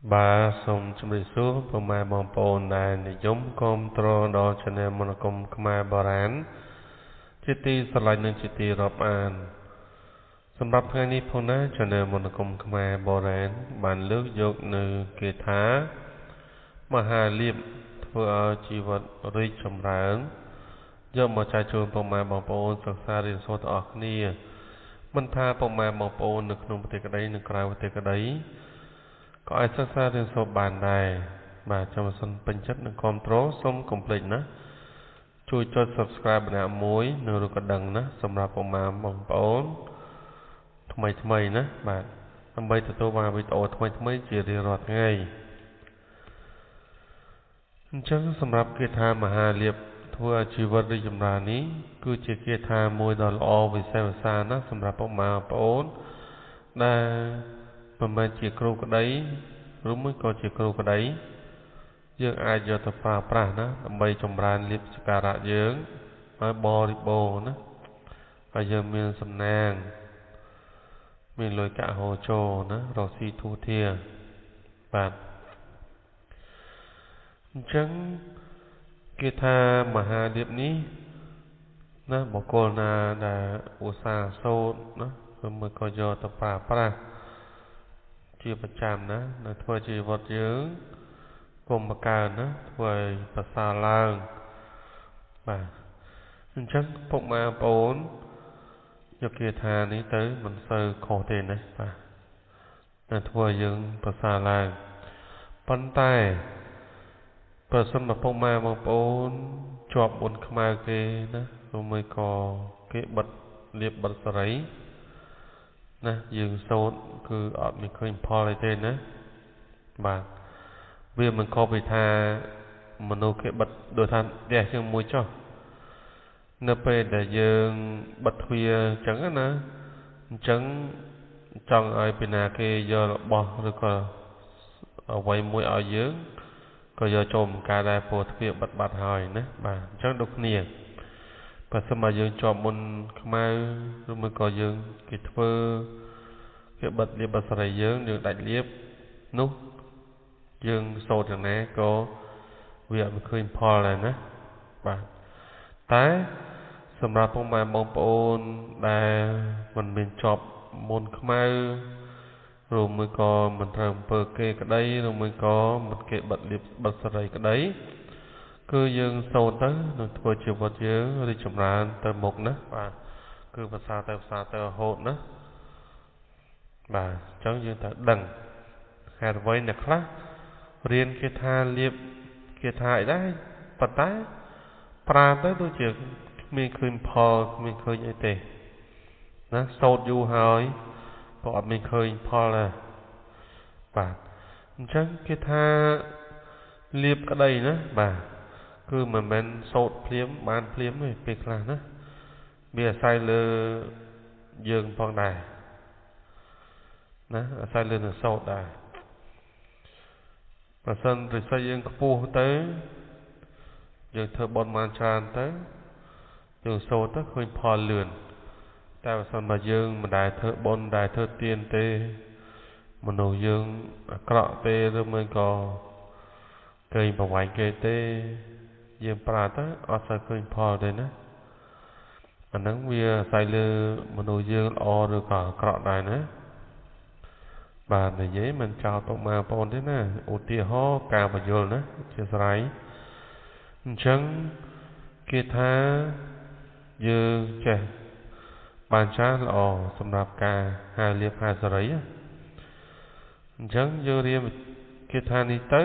បាទសូមជម្រាបសួរពុកម៉ែបងប្អូនដែលនិយមគាំទ្រដល់ Channel មន្តអាគមខ្មែរបុរាណជាទីស្រឡាញ់និងជាទីរាប់អានសម្រាប់ថ្ងៃនេះផងណា Channel មន្តអាគមខ្មែរបុរាណបានលើកយកនៅគាថាមហាលាភធ្វើឲ្យជីវិតរីកចម្រើនយកមកចែកជូនពុកម៉ែបងប្អូនសិក្សារៀនសូត្រទាំងអស់គ្នាមិនថាពុកម៉ែបងប្អូននៅក្នុងប្រទេសក្តីនិងក្រៅប្រទេសក្តីក៏អាចសិក្សារៀនសូត្របានដែរបាទចាំសិនពេញចិត្តនិងគាំទ្រសូមកុំភ្លេចណាជួយចុច Subscribe ម្នាក់មួយនិងរូបកណ្ដឹងណាសម្រាប់ពុកម៉ែបងប្អូនថ្មីថ្មីណាបាទដើម្បីទទួលបានវីដេអូថ្មីថ្មីជារៀងរាល់ថ្ងៃអញ្ចឹងសម្រាប់គាថាមហាលាភធ្វើឲ្យជីវិតរីកចម្រើននេះគឺជាគាថាមួយដ៏ល្អវិសេសវិសាលណាស់សម្រាប់ពុកម៉ែបងប្អូនដែលមិនមែនជាគ្រូក្តីឬមួយក៏ជាគ្រូក្តីយើងអាចយកទៅប្រើប្រាស់ណាដើម្បីចម្រើនលាភសក្ការៈយើងឲ្យបរិបូរណ៍ណាឲ្យយើងមានសំណាងមានលុយកាក់ហូរចូលណារកស៊ីធូរធារបាទអញ្ចឹងគេថាមហាលាភនេះណាបុគ្គលណាដែលឧស្សាហ៍សូត្រណាឬមួយក៏យកទៅប្រើប្រាស់ជាប្រចាំណានៅធ្វើជីវិតយើងគុំបង្កើនណាធ្វើឲ្យប្រសើរឡើងបាទអញ្ចឹងពុកម៉ែបងប្អូនយកគាថានេះទៅមិនសូវខុសទេណាបាទតែធ្វើឲ្យយើងប្រសើរឡើងប៉ុន្តែប្រសិនបើពុកម៉ែបងប្អូនជាប់បុណ្យខ្មៅគេណាឬមួយក៏គេបិទលាបបិទសេរីណាយើងសូត្រគឺអត់មានឃើញផលអីទេណាបាទវាមិនខុសពីថាមនុស្សគេបិទដូចថាផ្ទះជាងមួយចុះនៅពេលដែលយើងបិទទ្វារអញ្ចឹងណាអញ្ចឹងចង់ឲ្យពីណាគេយករបស់ឬក៏អ្វីមួយឲ្យយើងក៏យកចូលមិនកើតដែរព្រោះទ្វារបិទបាត់ហើយណាបាទអញ្ចឹងដូចគ្នាបើសិនមកយើងជាប់មុនខ្មៅឬមួយក៏យើងគេធ្វើគេបិទលាបបិទសេរីយើងយើងដាច់លាបនោះយើងសូត្រយ៉ាងណាក៏វាអត់ឃើញផលដែរណាបាទតែសម្រាប់ពុកម៉ែបងប្អូនដែលមិនមានជាប់មុនខ្មៅឬមួយក៏មិនត្រូវអំពើគេក្តីឬមួយក៏មិនគេបិទលាបបិទសេរីក្តីគឺយើងសូត្រទៅនឹងធ្វើជីវិតយើងរីកចម្រើនទៅមុខណាបាទគឺភាសាទៅភាសាទៅរហូតណាបាទអញ្ចឹងយើងត្រូវដឹងហេតុអ្វីអ្នកខ្លះរៀនគេថាលាបគេថាអីដែរប៉ុន្តែប្រើទៅដូចជាគ្មានឃើញផលគ្មានឃើញអីទេណាសូត្រយូរហើយក៏អត់មានឃើញផលដែរបាទអញ្ចឹងគេថាលាបក្តីណាបាទគឺមិនមែនសូត្រភ្លាមបានភ្លាមទេពេលខ្លះណាវាអាស្រ័យលើយើងផងដែរណាអាស្រ័យលើនឹងសូត្រដែរបើសិនរិស័យយើងខ្ពស់ទៅយើងធ្វើបុណ្យបានច្រើនទៅយើងសូត្រទៅឃើញផលលឿនតែបើសិនបើយើងមិនដែលធ្វើបុណ្យដែលធ្វើទានទេមនុស្សយើងអាក្រក់ទេឬមួយក៏គេប្រវាយគេទេយើងប្រើទៅអត់សូវឃើញផលទេណាអាហ្នឹងវាអាស្រ័យលើមនុស្សយើងល្អឬក៏អាក្រក់ដែរណាបាទនិយាយមិនចោលពុកម៉ែបងប្អូនទេណាឧទាហរណ៍ការបញ្យល់ណាជាស្រ័យអញ្ចឹងគេថាយើងចេះបានច្រើនល្អសម្រាប់ការហៅលាភហៅសេរីអញ្ចឹងយើងរៀនគេថានេះទៅ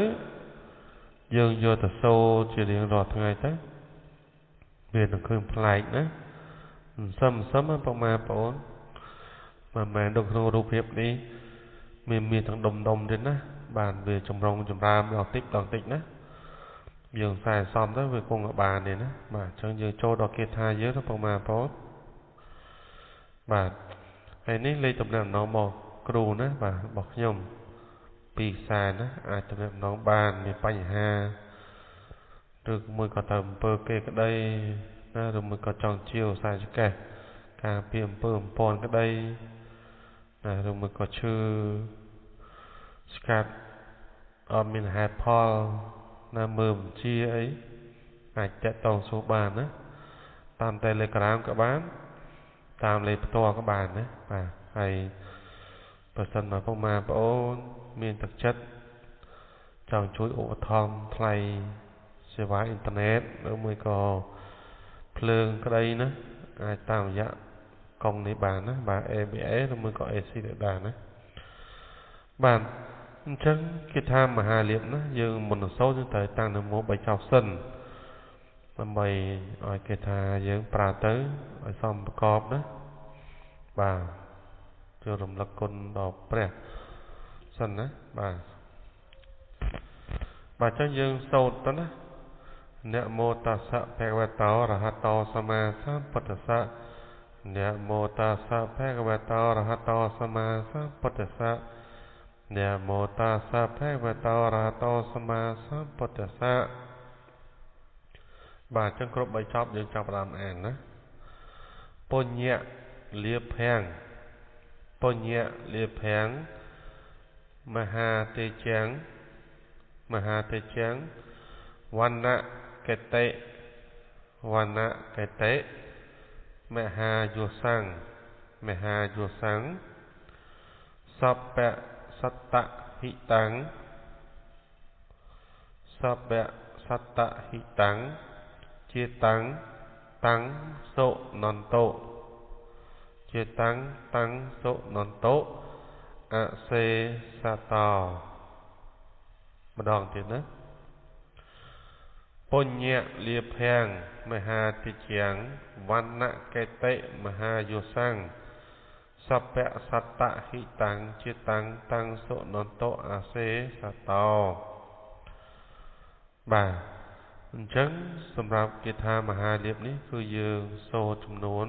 យើងយកទៅសូត្រជារៀងរាល់ថ្ងៃទៅវានឹងឃើញប្លែកណាសឹមសឹមពុកម៉ែបងប្អូនមិនមែនដូចក្នុងរូបភាពនេះមានទាំងដុំដុំទៀតណាបាទវាចម្រុងចម្រើនដល់តិចដល់តិចណាយើងខ្សែសំទៅវាគង់បានទេណាបាទអញ្ចឹងយើងចូលដល់គាថាយើងទៅពុកម៉ែបងប្អូនបាទហើយនេះលេខតំណែងរបស់គ្រូណាបាទរបស់ខ្ញុំពីរខ្សែណាអាចតំណែងបានមានបញ្ហាឬមួយក៏ទៅអំពើគេក្តីណាឬមួយក៏ចង់ជាវខ្សែចកេះការពីអំពើអំព័ន្ធក្តីណាឬមួយក៏ឈឺស្កាត់ អត់មានហេតុផលណាមើលបញ្ជាអីអាចតាក់ទងសួរបានណាតាម Telegram ក៏បានតាមលេខផ្ទាល់ក៏បានណាបាទហើយបើសិនមកពុកម៉ែប្អូនមានទឹកចិត្តចង់ជួយឧបត្ថម្ភថ្លៃសេវាអ៊ីនធឺណិតឬមួយក៏ភ្លើងក្តីណាអាចតាមរយៈកុងនេះបានណាបាទ ABA ឬមួយក៏ AC ដែរណាបាទអញ្ចឹងគេថាមហាលាភណាយើងមុននឹងសូត្រយើងត្រូវតាំងនមោ3ចប់សិនដើម្បីឲ្យគេថាយើងប្រើទៅឲ្យសមប្រកបណាបាទចូលរំលឹកគុណដល់ព្រះសិនណាបាទបាទអញ្ចឹងយើងសូត្រទៅណានមោតស្សៈភគវតោអរហតោសម្មាសម្ពុទ្ធស្សៈនមោតស្សៈភគវតោអរហតោសម្មាសម្ពុទ្ធស្សៈនមោតស្សៈភគវតោអរហតោសម្មាសម្ពុទ្ធស្សៈបាទអញ្ចឹងគ្រប់3ចប់យើងចាប់ផ្ដើមអានណាបញ្ញលាភាំងបញ្ញលាភាំងមហាទេជាងមហាទេជាងវណ្ណៈកតិវណ្ណៈកតិមហាយោសੰមហាយោសੰសពៈសត្តហិតាំងសពៈសត្តហិតាំងជាតាំងតាំងសុនន្តោជាតាំងតាំងសុនន្តោអសេសតោម្ដងទៀតណាបញ្ញលាភាំងមហាតិជាងវណ្ណៈកតិមហាយោសੰសពៈសត្តហិតាំងជាតាំងតាំងសុនន្តោអសេសតោបាទអញ្ចឹងសម្រាប់គាថាមហាលាភនេះគឺយើងសូត្រចំនួន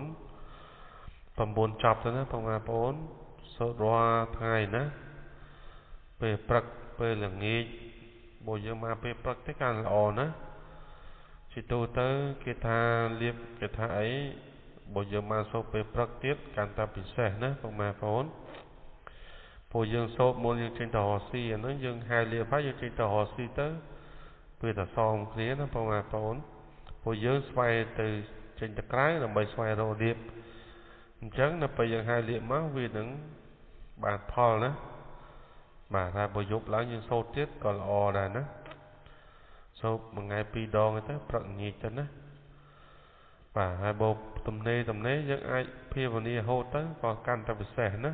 9ចប់ទៅណាបងប្អូនសូត្ររាល់ថ្ងៃណាពេលព្រឹកពេលល្ងាចបើយើងមកពេលព្រឹកទេកាន់ល្អណាជាទូទៅគេថាលាភគេថាអីបើយើងមកសូត្រពេលព្រឹកទៀតកាន់តែពិសេសណាបងប្អូនព្រោះយើងសូត្រមុនយើងចេញទៅរកស៊ីអាហ្នឹងយើងហៅលាភហើយយើងចេញទៅរកស៊ីទៅពេលតែសមគ្នាណាបងប្អូនព្រោះយើងស្វែងទៅចេញទៅក្រៅដើម្បីស្វែងរកលាភអញ្ចឹងនៅពេលយើងហៅលាភមកវានឹងបានផលណាបាទតែបើយប់ឡើងយើងសូត្រទៀតក៏ល្អដែរណាសូត្រមួយថ្ងៃ2ដងទៅព្រឹកងាយទៅណាបាទហើយបើទំនេរយើងអាចភាវនាហូតទៅក៏កាន់តែពិសេសណា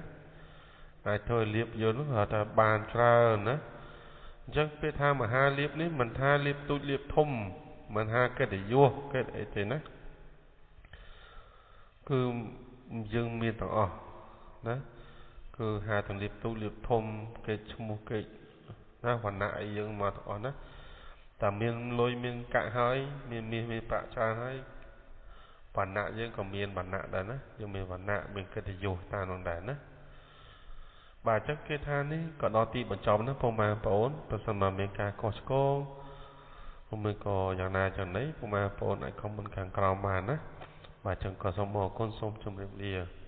អាចធ្វើឲ្យលាភយើងនោះថាបានច្រើនណាអញ្ចឹងពាក្យថាមហាលាភនេះមិនថាលាភទូចលាភធំមិនថាកិត្តិយសកិត្តិអីទេណាគឺយើងមានទាំងអស់ណាគឺហៅទាំងលាភទូចលាភធំគេឈ្មោះគេណាវណ្ណៈអីយើងមកទាំងអស់ណាតែមានលុយមានកាក់ហើយមានមាសមានប្រាក់ច្រើនហើយវណ្ណៈយើងក៏មានវណ្ណៈដែរណាយើងមានវណ្ណៈមានកិត្តិយសតាមនោះដែរណាបាទអញ្ចឹងគេថានេះក៏ដល់ទីបញ្ចប់ណាពុកម៉ែបងប្អូនបើសិនមកមានការខុសឆ្គងពុំមានក៏យ៉ាងណាយ៉ាងណីពុកម៉ែបងប្អូនអាចខមមិនខាងក្រោមបានណាបាទអញ្ចឹងក៏សូមអរគុណសូមជម្រាបលា